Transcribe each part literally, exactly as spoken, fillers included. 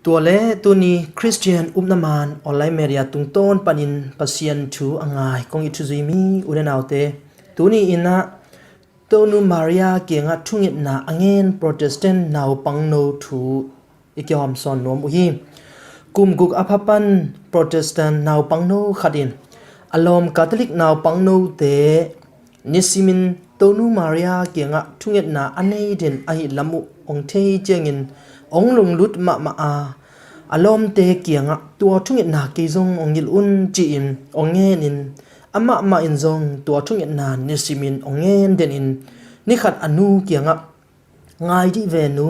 Tua le tuni Khristian upna maan online media tungtawn panin Pasian thu a ngai kong it thuzui mi u le naute, tuni in ah Tonu Maria kiangah thungetna a ngen Protestant naupangno thu i kihawmsawn nuam uh hi. Kum guk a pha pan Protestant naupangno khat in a lawm Catholic naupangnote nisimin Tonu Maria kiangah thungetna a nei den ahi lam uh hong thei ciangin hong lunglut mahmah a, a lawmte kiangah tua thungetna kei zong hong hilh un ci-in hong ngenin, amah mah in zong tua thungetna nisimin hong ngen denin, ni khat a nu kiangah, "Ngai dih ve nu,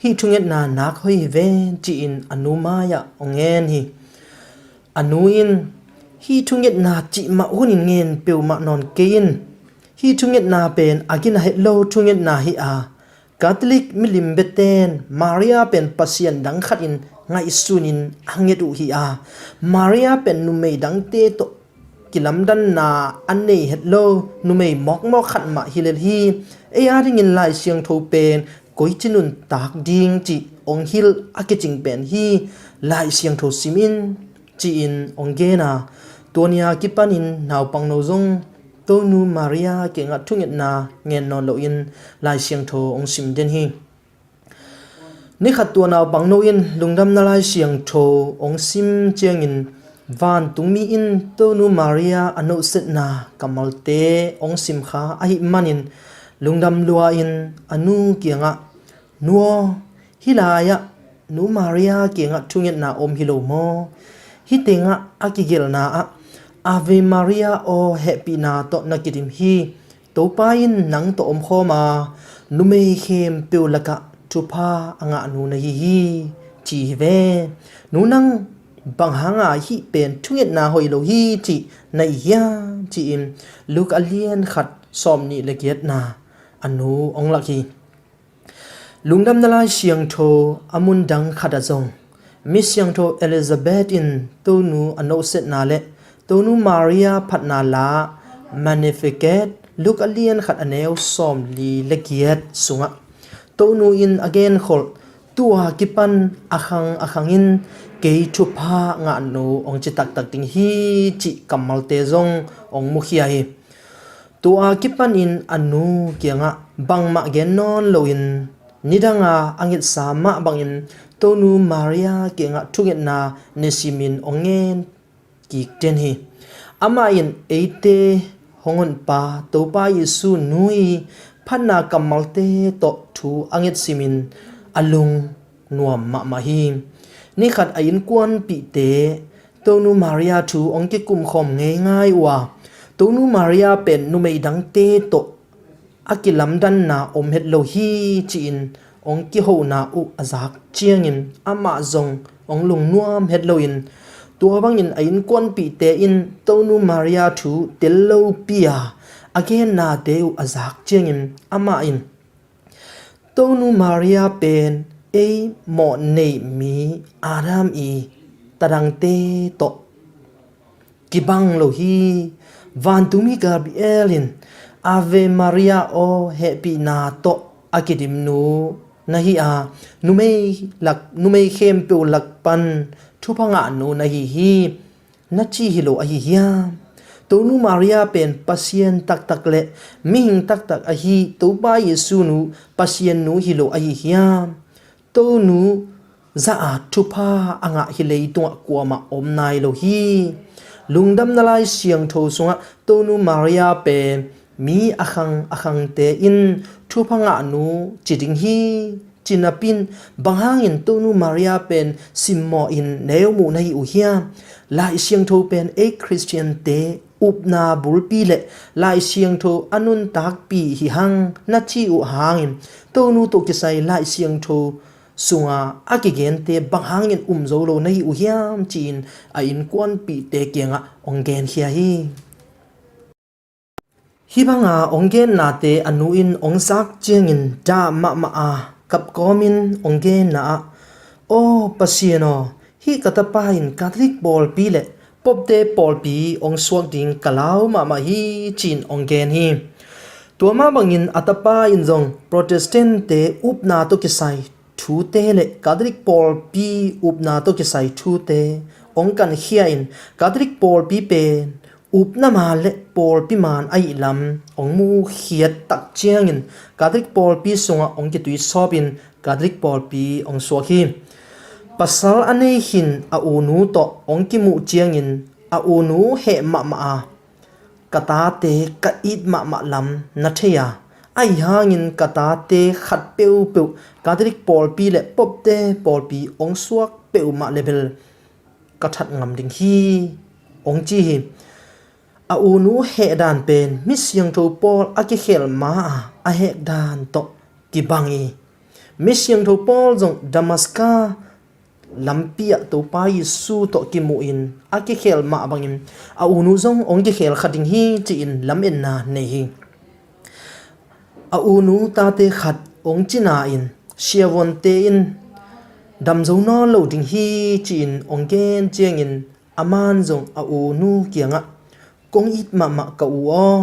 hih thungetna nak hoih hi ve," ci-in a nu mai-ah hong ngen hi. A nu in, "Hih thungetna cih mah hunin ngen peuhmah nawn kei in. Hih thungetna pen a gina het lo thungetna hi a, Catholic milim biaten Maria pen Pasian dang khatin ngaihsunin a nget uh hi a, Maria pen numei dangte tawh kilamdanna a nei het lo numei mawkmawk khat mah hi lel hi. Ei adingin Lai Siangtho pen koici nuntak ding cih hong hilh a kicing pen hi. Lai Siangtho sim in," ci-in hong gen a, tua ni a kipanin naupangno zong Tonu Maria kiangah thungetna ngen nawn loin Lai Siangtho hong sim den hi. Ni khat tua naupangno in Lungdamna Lai Siangtho hong sim ciangin, vantungmi in Tonu Maria a nohsetna kammalte hong simkha ahih manin lungdam lua-in a nu kiangah, "Nu aw, hih lai-ah Nu Maria kiangah thungetna om hi lo maw? Hih tengah a kigelhna ah Ave Maria aw hehpihna tawh na kidim hi. Topa in nang tawh omkhawm a, numei khempeuh lakah thupha a ngahnu na hi hi," ci hi ve. "Nu, nang bang hanga hih pen thungetna hoih lo hi cih na hi hiam?" ci-in Luke a lian khat sawmnih le giatna a nu hong lak hi. Lungdamna Lai Siangtho a mun dang khat ah zong, Mi Siangtho Elizabeth in Tonu a nohsetna le Tonu Maria phatna la Magnificat, Luke a lian khat a neu sawmli le giat sungah Tonu in a genkholh, "Tua kipan a khang a khangin kei thupha ngahnu hong ci taktak ding hi," cih kammalte zong hong mukhia hi. Tua kipanin a nu kiangah bangmah gen nawn loin, nidanga a ngetsa mah bangin Tonu Maria kiangah thungetna nisimin hong ngen kik den hi. Amah in eite hong honpa Topa Jesu nu i phatna kammalte tawh thu a nget simin a lung nuam mahmah hi. Ni khat a innkuanpihte Tonu Maria thu hong kikumkhawm ngeingai uh a, Tonu Maria pen numei dangte tawh a kilamdanna om het lo hi ci-in hong kihona uh a zak ciangin amah zong hong lungnuam het loin, tua bangin a innkuanpihte in Tonu Maria thu tel lopi a a gennate uh a zak ciangin amah in, "Tonu Maria pen ei mawh neih mi Adam i tadangte tawh kibang lo hi. Vantungmi Gabriel in Ave Maria aw hehpihna tawh a kidimnu na hi a, numei lak, numei khempeuh lak pan thupha ngahnu na hi hi, na ci hi lo ahi hiam? Tonu Maria pen Pasian taktak le mihing taktak ahi Topa Jesu nu Pasian nu hi lo ahi hiam? Tonu zaha thupha a ngah hi leitungah kuamah om nai lo hi. Lungdamna Lai Siangtho sungah Tonu Maria pen mi a khang a khangte in thupha ngahnu ci ding hi, ci napi-in bang hangin Tonu Maria pen simmawhin neu muh na hi uh hiam? Lai Siangtho pen ei Khristiante upna bulpi le Lai Siangtho a nuntakpi hi hang na ci uh hangin Tonu tawh kisai Lai Siangtho sunga a kigente bang hangin um zo lo na hi uh hiam ci-in a innkuanpihte kiangah hong genkhia hi. Hih banga hong gennate a nu in hong zak ciangin dah mahmah a kapkawmin hong genna ah, "Aw Pasian aw, hih ka tapa in Catholic pawlpi le Pope-te pawlpi hong suak ding ka lau mahmah hi," ci-in hong gen hi. Tua mah bangin a tapa in zong Protestant-te upna tawh kisai thute le Catholic pawlpi upna tawh kisai thute hong kankhia in, Catholic pawlpi pen upna maan le pawlpi maan ahih lam hong mukhiat tak ciangin Catholic pawlpi sungah hong kituisawp in Catholic pawlpi hong suak hi. Pasal a nei khin a unu tawh hong kimuh ciangin a unu heh mahmah a, ka tate ka it mahmah lam na thei a, ahi hangin ka tate khat peuhpeuh Catholic pawlpi le Pope-te pawlpi hong suak peuhmah le bel ka that ngam ding hi, hong ci hi. A unu heh dan pen mi siangtho Paul a kikhel ma a a heh dan tawh kibang hi. Mi siangtho Paul zong Damascus lampi ah Topa Jesu tawh kimuh in a kikhel mah bangin a unu zong hong kikhel kha ding hi ci-in lametna nei hi. A unu tate khat hong cina in siavuante in dam zo nawn lo ding hi ci-in hong gen ciangin a man zong a unu kiangah, "Kong it mahmah ka u aw,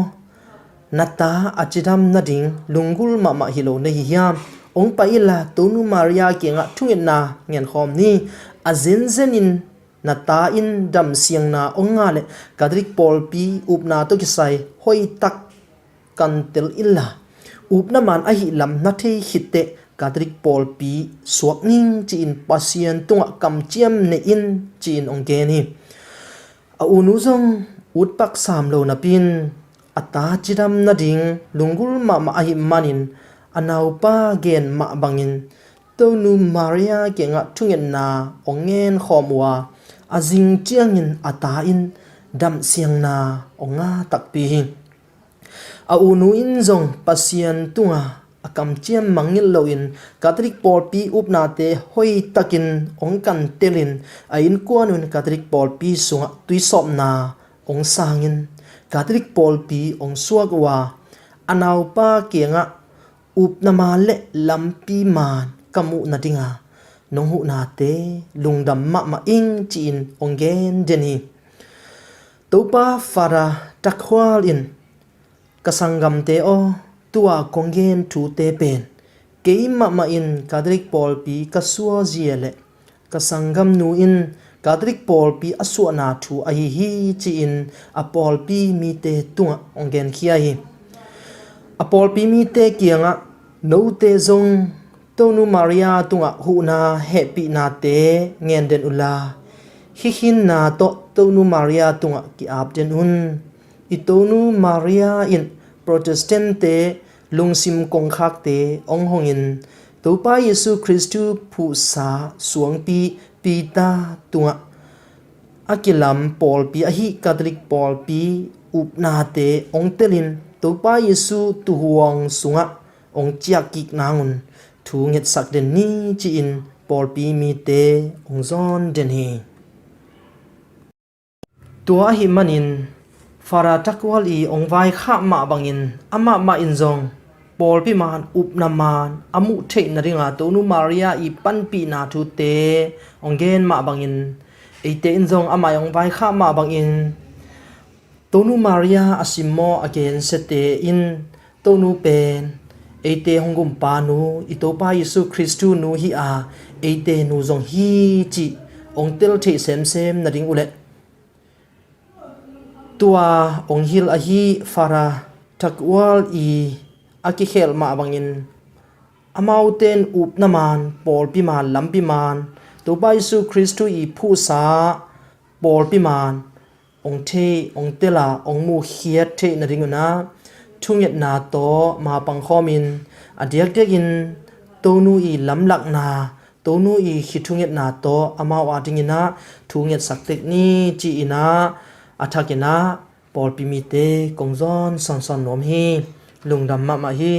na ta a cidam nading lunggulh mahmah hi lo na hi hiam? Hong pai inla Tonu Maria kiangah thungetna ngenkhawm ni. A zenzenin na ta in damsiangna hong ngah le Catholic pawlpi upna tawh kisai hoihtak kan tel inla, upna maan ahih lam na thei khitteh Catholic pawlpi suak ning," ci-in Pasian tungah kamciam nei in ci-in hong gen hi. A unu zong utpak sam lo napi-in a ta cidam nading lunggulh mahmah ahih manin a naupa gen mah bangin Tonu Maria kiangah thungetna hong ngenkhawm uh a, a zing ciangin a ta in damsiangna hong ngah takpi hi. A unu in zong Pasian tungah a kamciam mangngilh loin Catholic pawlpi upnate hoihtakin hong kan telin a innkuan un Catholic pawlpi sungah tuisawpna hong sangin Catholic pawlpi hong suak uh a, a naupa kiangah, "Upna maan le lampi maan ka muh nadinga nong huhnate lungdam mahmah ing," ci-in hong gen den hi. Topa Father Takhual in, "Ka sanggamte aw, tua kong gen thute pen kei mahmah in Catholic pawlpi ka suahzia le ka sanggamnu in Catholic pawlpi a suahna thu ahi hi," ci-in a pawlpi mite tungah hong genkhia hi. A pawlpi mite kiangah, "Note zong Tonu Maria tungah huhna hehpihnate ngen den unla, hih khinna tawh Tonu Maria tungah ki-ap den un. I Tonu Maria in Protestant-te lungsim kongkhakte hong hongin Topa Jesu Khristu phuhsa suangpi Peter tungah a kilam pawlpi ahi Catholic pawlpi upnate hong telin Topa Jesu tuuhuang sungah hong ciahkik nangun thu ngetsak den ni," ci-in pawlpi mite hong zawn den hi. Tua ahih manin Father Takhual i hong vaikhak mah bangin amah mah in zong pawlpi maan, upna maan a muh theih nadinga Tonu Maria i panpihna thute hong gen mah bangin eite in zong amah i hong vaikhak mah bangin Tonu Maria a simmawh a gensiate in Tonu pen eite hong gumpa nu, i Topa Jesu Khristu nu hi a, eite nu zong hi cih hong tel theih semsem nading uh leh, tua hong hilh ahi Father Takhual i a kikhel mah bangin amaute in upna maan, pawlpi maan, lampi maan, Topa Jesu Khristu i phuhsa pawlpi maan hong thei, hong tel a, hong mukhiat theih nading un ah thungetna tawh mapang khawmin a diakdiakin Tonu i lamlakna, Tonu i khithungetna tawh amau adingin ah thu ngetsak tek ni ci-in ah a thakin ah pawlpi mite kong zawn sawnsawn nuam hi. Lungdam mahmah hi.